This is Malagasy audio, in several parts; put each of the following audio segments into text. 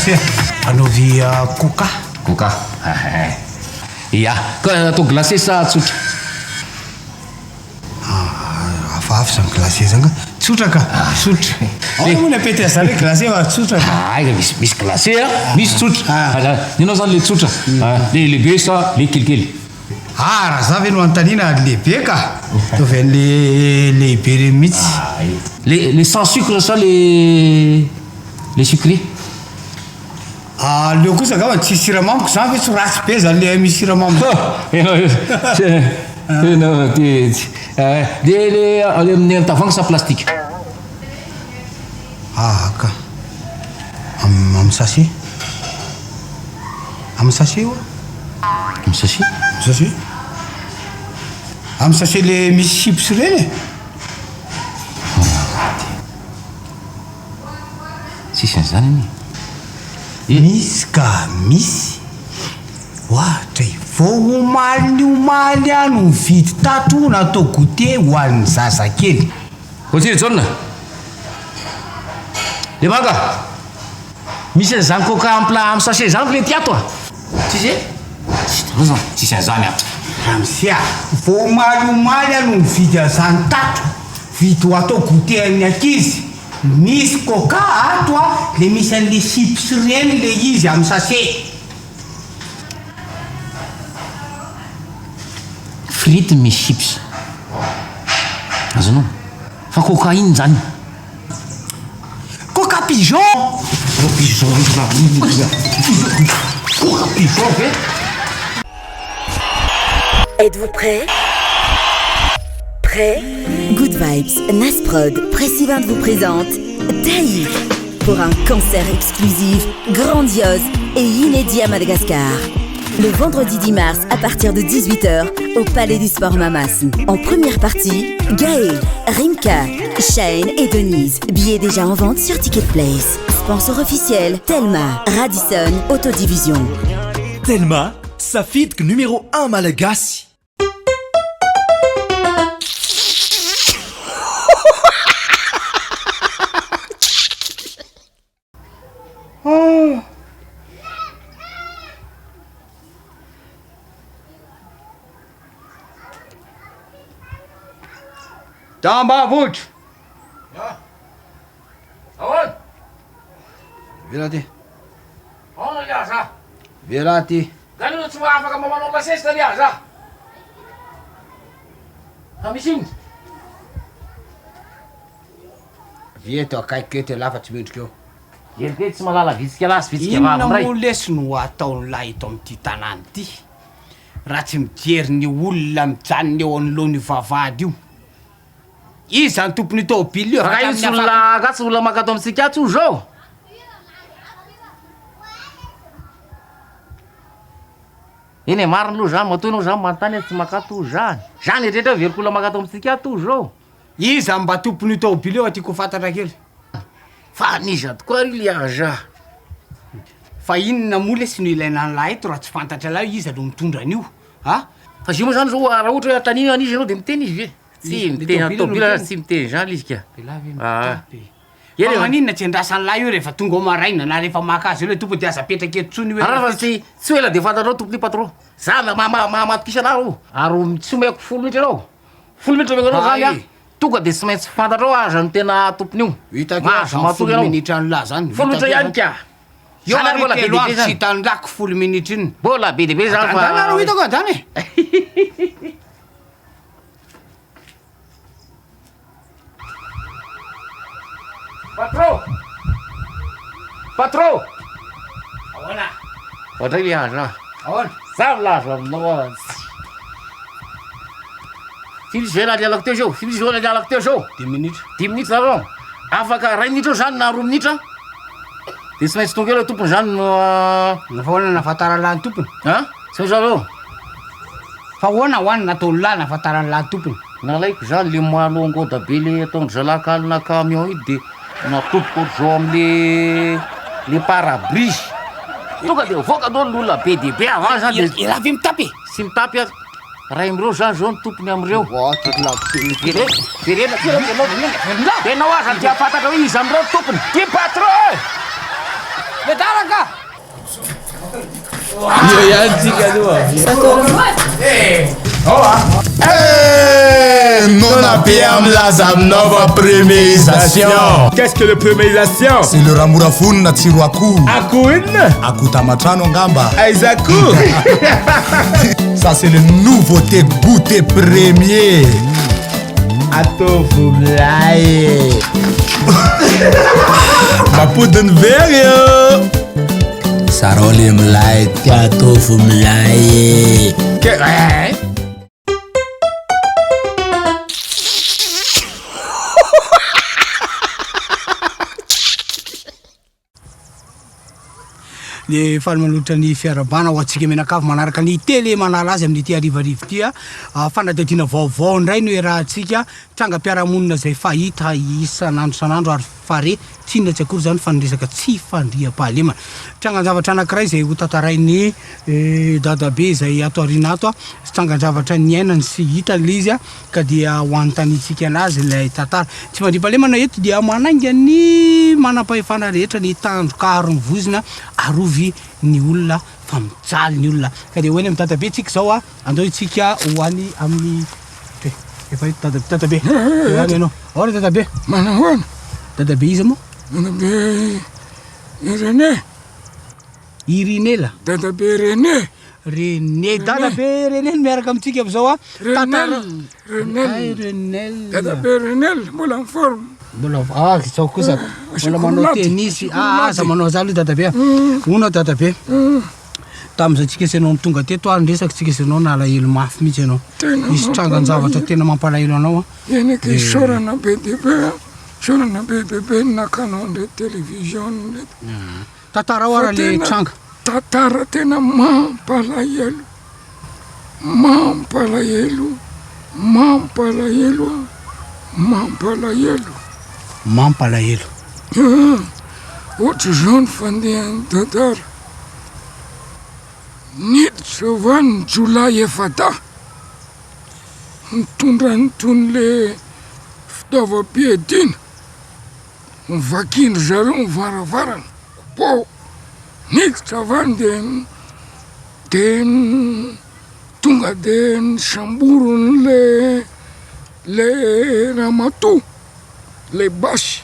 Ramose a! Anaovy coca. Coca, ya. Ka atao glacé sa tsotra? Hafahafa izany glacé izany ka. Tsotra ka, tsotra. Ahoana moa ny apety an'izany hoe glacé fa tsotra ka? Aiza misy misy glacé a, misy tsotra. Ny anao izany le tsotra, le lehibe sa le kelikely? Ah, raha za ve no anontaniana lehibe ka! Ataovy an'le lehibe ireny mihitsy. Le le sans sucre sa le le sucré? Aleo kosa angamba tsisy siramamy ko zany ve tsy ho ratsy be zany le misy siramamy zany. Enao ty le le amin'ny tavoahangy sa plastique? Ah ka! Amin'ny sachet. Amin'ny sachet oa. Amin'ny sachet? Amin'ny sachet. Amin'ny sachet le misy chips ireny e. Tsisy an'izany anie e. Misy ka misy. Ohatra e, vao omaly ny omaly aho no nividy tato natao goûter ho an'ny zazakely. Voatsiry Jaona. Lemanga. Misy an'izany coca en plat am sachet zany ve ty ato a? Tsisy e? Tsisy daholo zany, tsisy an'izany ato. Ramose a, vao omaly omaly aho no nividy an'izany tato, vidy ho atao goûter an'ny ankizy, misy coca ato a, le misy an'le chips reny le izy am sachet. Frite misy chips. Azonao? Fa coca inona zany? Coca pigeon! Coca pigeon Coca pigeon ve? Êtes-vous prêt? Prêt? Good Vibes, Nasprod, Press Event vous présente Taïk pour un concert exclusif, grandiose et inédit à Madagascar. Le vendredi 10 mars à partir de 18h au Palais du Sport Mahamasina. En première partie, Gaël, Rimka, Shane et Denise. Billets déjà en vente sur Ticket Place. Sponsor officiel, Telma, Radisson, Autodivision. Telma, safidiko numéro 1 malagasy. Tambavohitra. Ahoana? Vera ty. Ahoana ry aza? Vera ty. Zany aloha tsy mba afaka mba manao lasesina ry aza. Fa misy inona? Avia eto akaikiko eto ialahy fa tsy mendrika eo. Hery kely tsy mahalala vitsika lahy sy vitsika vavy Inona indray. moa lesy no ataon'lahy eto amin'ity tanàna ity raha tsy mijery ny olona mijanona eo anoloan'io vavahady io? Iza ny tompon'io tômôbila io? Fa io tsy olona angaha tsy olona mankato amintsika ato io zao? Eny e, marina aloha zany, matoa ianao zany manontany hoe tsy mankato zany. Zany eritreritra hoe heveriko olona mankato amintsika ato io zao. Iza mba tompon'io tômôbila io fa tiako ho fantatra kely? Fa an'iza tokoa ary le aza? Fa inona moa lesy no ilaina an'lah eto raha tsy fantatr'lah hoe iza no mitondra an'io a? Fa izy io moa zany zao raha ohatra hoe antanina an'iza ianao de miteny izy ve? Tsy miteny Le tômôbila tômôbila tsy miteny zany izy ka. Lehilahy ve Ah. mitapy e? Eny Fa e. maninona tsy andrasan'lah io rehefa tonga ao maraina na rehefa maka azy eo le tompony de aza apetraka eto intsony io hoe Ary fa tsy tsy ho ela de fantatrao tompony patron. Za ma ma ma matokisa anah io. Ary tsy omeko folo minitra ianao. Folo minitra omeko anao zany a. Hay. Tonga de tsy maintsy fantatrao aza ny tena tompony io. Hitako eo Mahazo aza ny matoky folo ianao. minitra an'lah zany. Folo minitra Hitako eo ihany zany. ka. Eo Zany ary ary mbola be telo dia be andro tsy zany. hitan'lah ko folo minitra iny. Mbola be dia be zany fa. Adala ro hitako adala e. Patron! Patron! Ahoana? Ohatray le aza. Ahoana? Za milaza aminao a. Tsy misy ve nialako teo zao? Tsy misy ve nialako teo zao? Dimy minitra. Dimy minitra zany zao. Afaka iray minitra eo zany na roa minitra. De tsy maintsy tonga eo le tompony zany no. Fa ahoana nahafantaran'lah ny tompony? An? Tsy maintsy zany eo. Fa ahoana ho any nataon'lah nahafantaran'lah ny tompony? Nalaiko zany le malo ngoda be le ataon-dry zalahy kalina camion io de natoboko ohatr'izao am'le le pare-brise. Tonga de mivoaka aloha ny olona be dia be avy any zany de. Elah ve mitapy e? Tsy mitapy aho. Ray am'ireo zany zao ny tompony am'ireo. Verena, verena aty aloha ianao. Ianao aza dia hahafantatra hoe iza am'ireo ny tompony. Ty patron e! Betaraka! Eo ihany tsika aloha. Eh, nona be milaza aminao fa premierisation. Qu'est-ce que le premierisation? C'est le ramora vonona tsiro akoho. Akoho inona? Akoho tamatrano angamba. Aiza akoho? Ça c'est le nouveauté goûter premier. Ataovy milay. Mampody ny very io. Zarao le milay ty ataovy milay. Ke eh. Dia faly manolotra ny fiarahabana ho antsika mianakavy manaraka ny télé manala azy amin'ity harivariva ity. Fanadihadiana vaovao indray no iarahantsika, trangam-piarahamonina izay fahita isan'andro isan'andro ary fare, tsy inona tsy akory izany fa ny resaka tsy fandriampahalemana. Trangan-javatra anankiray izay hotantarain'i Dadabe izay ato aoriana ato, trangan-javatra niainany sy hitany ilay izy. Ka dia ho anontaniantsika anazy ilay tantara. Tsy fandriampahalemana eto dia manainga ny manampahefana rehetra ny tandroka aro ny vozona, arovy ny olona fa mijaly ny olona. Ka dia ho eny amin'ny dadabe tsika izao a, andao itsika ho any amin'ny eh, efa eto dadabe, dadabe, eo any ianao. Ahoana dadabe? Manahoana? Dadabe iza moa? Dadabe René. Irinela. Dadabe René. René, Dadabe René no miaraka amintsika amin'izao a. Renel, Renel. Ay, Renel. Dadabe Renel, mbola en forme. Mbola ah, izao kosa. Mbola manao tennis. Ah, aza manao an'izany aloha Dadabe a. Hono aho Dadabe. Tamin'izay tsika sy ianao no tonga teto aho niresaka tsika sy ianao nalahelo mafy mihitsy ianao. Nisy trangan-javatra tena mampalahelo anao a. Eny aky isaorana be dia be a. Isaorana be dia be ny nakanao an'ireto télévision ireto. Tantarao ara le tranga. Tantara tena mampalahelo, mampalahelo, mampalahelo a, mampalahelo. Mampalahelo. Ohatr'izao ny fandehan'ny tantara. Niditra avy any ny jiolahy efa-dahy, nitondra an'itony le fitaovam-piadiana. Novakian-dry zareo ny varavarana, pô! Niditra avy any dia dia tonga dia nosamboriny le le ramatoa le basy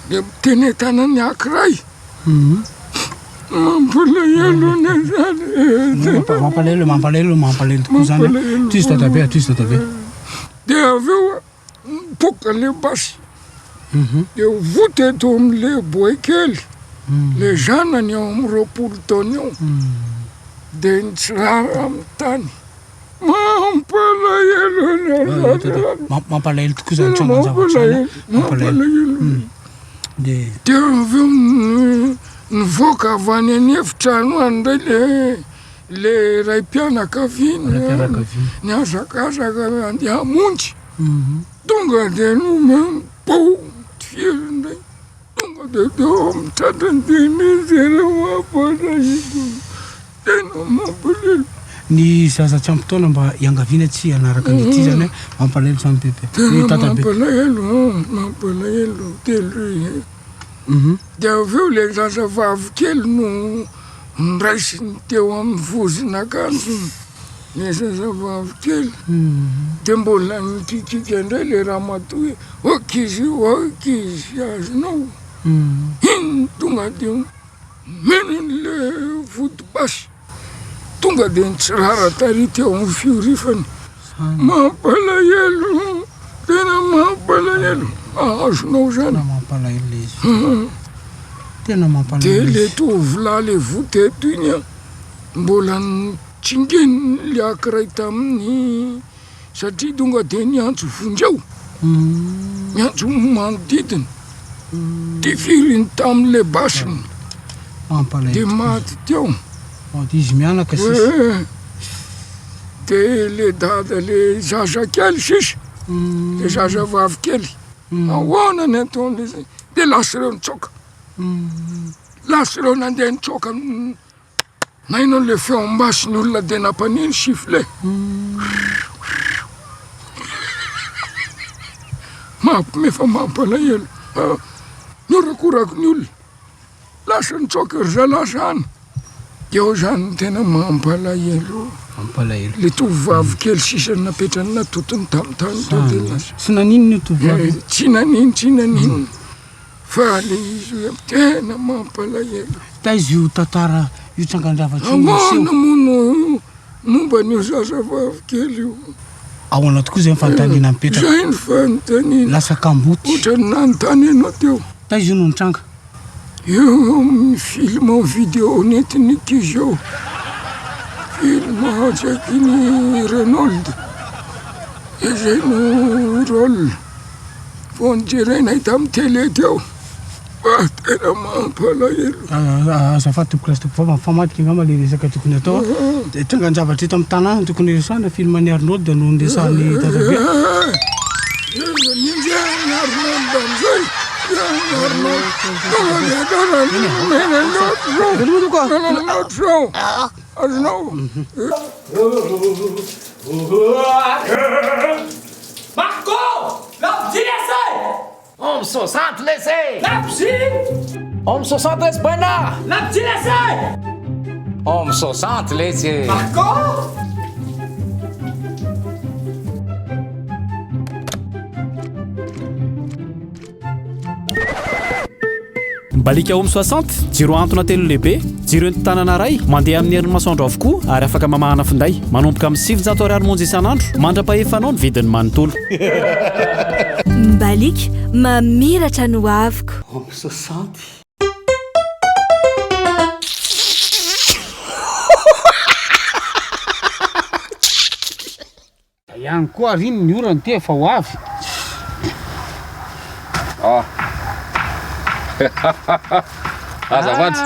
dia teny an-tanan'ny ankiray. Mampalahelo anie zany e! Mampalahelo, mampalahelo, mampalahelo tokoa zany an! Tohizo dadabe a, tohizo dadabe. Dia avy eo Mipoaka le basy de voa teto amle boay kely le zanany eo am 20 taona eo de nitsirara am tany mampalahelo Mampalahelo tokoa zany trangan-javatra zany an, mampalahelo. De avy eo nivoaka avy any an'efitrano any ndray le le raim-pianakaviana nihazakazaka handeha hamonjy, tonga dia nomeny pao tifiriny indray, tonga dia teo amin'ny tratrany dia nizera mampalahelo, tena mampalahelo. Ny zaza tsy ampy taona mba iangaviana tsy hanaraka ny ity zany mampalahelo zany bebe. Tena mampalahelo, mampalahelo telo. Dia avy eo ilay zazavavy kely no Noraisiny teo amin'ny vozon'akanjony ny zazavavy kely, dia mbola nikikika indray ilay ramatoa hoe, Ankizy io, ankizy azonao, iny tonga dia nomeny an'ilay vody basy, tonga dia nitsirara tary teo amin'ny fiorifany. Mampalahelo, tena mampalahelo, azonao izany. Tena mampalahelo ilay izy. Tena mampalahelo. Dia le tovolahy le voa teto iny an, mbola nitsingeniny le ankiray tamin'ny satria tonga dia niantso vonjeo, niantso ny manodidina, tifiriny tamin'le basiny, dia maty teo. Maty izy mianaka sisa. Dia le dada le zazakely sisa, le zazavavy kely. Ahoana ny ataon'ilay zay? Dia lasa ireo nitsoaka. Lasa ireo nandeha nitsoaka. Naino an'ilay feom-basy ny olona dia nampaneno sifflet. Mampime fa mampalahelo. Nihorakoraka ny olona. Lasa nitsoaka ry zalahy zany. Eo zany no tena mampalahelo. Mampalahelo. Le tovovavy kely sisa napetrany natotony tamin'ny tany teo dia lasa. Tsy naninona io tovovavy io? Tsy naninona, tsy naninona. Fa le izy hoe tena mampalahelo. Taiza io tantara io trangan-javatra io no niseho? Ahoana moa no momba an'io zazavavy kely io? Ahoana tokoa izay ny fanontaniana mipetraka? Izay ny fanontaniana. Lasa kamboty. Ohatran'ny nanontany anao teo. Taiza io no nitranga? Eo amin'ny film en vidéo nentin'ny ankizy eo. Film tsy haiko iny Reynold. Izay no rôle. Vao nojerenay tamin'ny télé teo. Fa tena mampalahelo. Azafady tompoko lahy sy tompokovavy, mifamadika angamba ilay resaka tokony hatao. Dia trangan-javatra eto amin'ny tanàna no tokony hiresahana, film an'i Arnold no niresahan'i Dadabe. Nenjehin'i Arnold amin'izay. Arnold. Tonga dia tara nomena loatra izao. Nomena loatra izao. Azonao. Marco! Labozy lesy! Homme 60 lesy e! Labozy! Homme 60 lesy Baina! Labozy lesy! Homme 60 lesy e! Marco! Mibaliaka Home 60, jiro ahantona telo lehibe, jiro entin-tanana iray, mandeha amin'ny herin'ny masoandro avokoa ary afaka mamahana finday. Manomboka amin'ny 900 ariary monja isan'andro, mandra-pahefanao ny vidiny manontolo. Mibaliaka, mamiratra ny hoaviko. Home 60. Ihany koa ary iny ny orana ity efa ho avy. Ah. Azafady.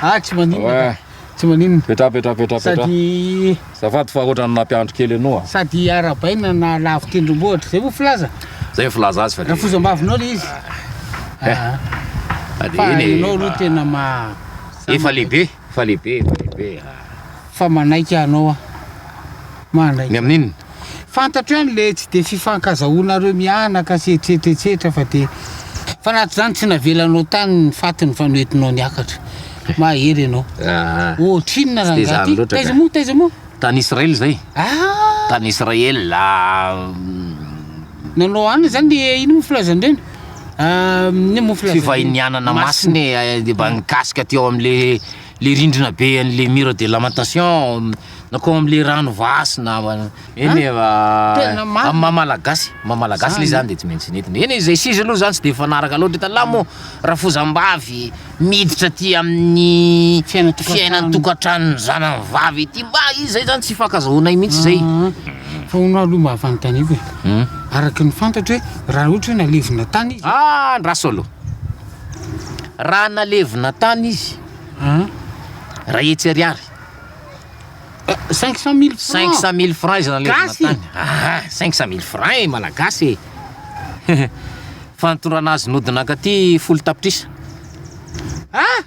Ah, tsy maninona. Tsy maninona. Petra petra petra petra. Sady Azafady fa ohatran'ny nampiandry kely anao ah. Sady arahabaina na lavo tendrombohitra. Zay moa filaza? Zay ny filaza azy fa dia. Rafozam-bavinao le izy. Eh. Fa ianao aloha tena ma. Efa lehibe, efa lehibe, efa lehibe. Fa manaiky anao aho. Manaiky. Ny amin'inona? Fantatro ihany le tsy de fifankazahoanareo mianaka sy etsetra etsetra fa de fa anatin'izany tsy navelanao tany ny fatiny fa noentinao niakatra. Mahery ianao. Ah. Ohatrinona Tsy de rangahy zany ty? loatra Taiza ka. moa taiza moa? Tany Israël zay. Ah! Tany Israël ah. Nanao anona zany le ino moa filazan'ireny? Ah, ino moa filazan'ireny? Fivahinianana masina e, de mba nikasika teo am'le Le rindrina be an'le mur de lamentation na koa am'le rano vasina eny e Tena marina. amin'ny maha malagasy maha malagasy le zany de tsy maintsy nentina eny e zay sisa aloha zany tsy de mifanaraka loatra hitan'lah moa rafozam-bavy miditra aty amin'ny fiainan-tokantranon'ny zanany vavy ety mba izy zay zany tsy ifankazahoanay mihitsy zay. Fa hono aloha mba fanontaniako e, araka ny fantatro hoe raha ohatra hoe nalevina tany izy. Ah andraso aloha, raha nalevina tany izy Raha hetsy ariary. 500 mille francs. 500 mille francs izy nalevina Gasy? tany. Aha, 500 mille francs e, malagasy e. Fa nitondrana azy nody nankaty folo tapitrisa. Ah!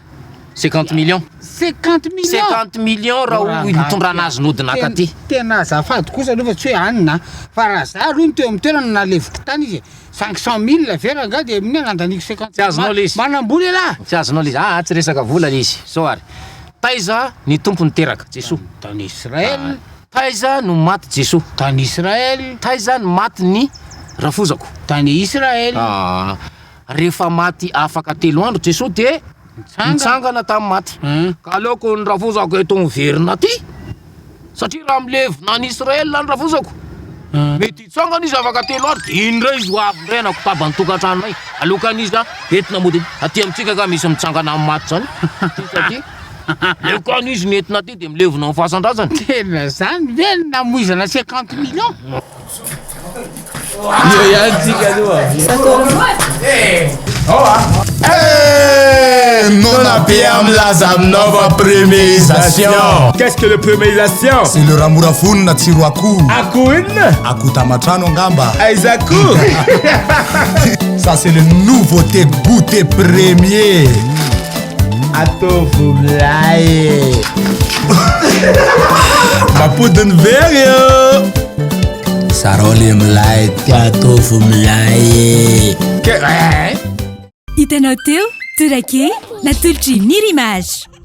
50 millions. 50 millions. 50 millions raha ho nitondrana azy nody nankaty. Tena azafady kosa aloha fa tsy hoe anona a. Fa raha za aloha no teo amin'ny toerana naleviko tany izy e. 500 mille ve rangahy dia amin'inona nandaniako 50 Tsy azonao le izy. Manambola elah! Tsy azonao le izy. Aa tsy resaka vola le izy. Zao ary. Taiza ny Tompo niteraka? Jesoa. Tany Israël. Taiza no maty Jesoa? Tany Israël. Taiza no maty ny rafozako? Tany Israël. Aa rehefa maty afaka telo andro Jesoa dia nitsangana tamin'ny maty. Ka aleoko ny rafozako eto miverina aty. Satria raha milevina any Israël ny rafozako, mety hitsangana izy afaka telo andro, dia iny indray izy ho avy indray hanakotaba ny tokantranonay. Aleoko izy entina mody aty amintsika ka misy mitsangana amin'ny maty izany. Tsisy aty. Aleoko any izy no entina aty dia milevina amin'ny fasan-drazany. Tena zany ve no namoizana 50 millions? Eo ihany tsika aloha. Eh, nona be milaza aminao fa premierisation. Qu'est-ce que le premierisation? C'est le ramora fonina tsiro akoho. Akoho inona? Akoho tamatrano angamba. Aiza akoho? Ça c'est le nouveauté goûter premier. Ataovy milay. Mampody ny very eo. Zarao le milay ty ataovy milay. Ke eh. Hitanao teo? Torake, natolotry Nirimage.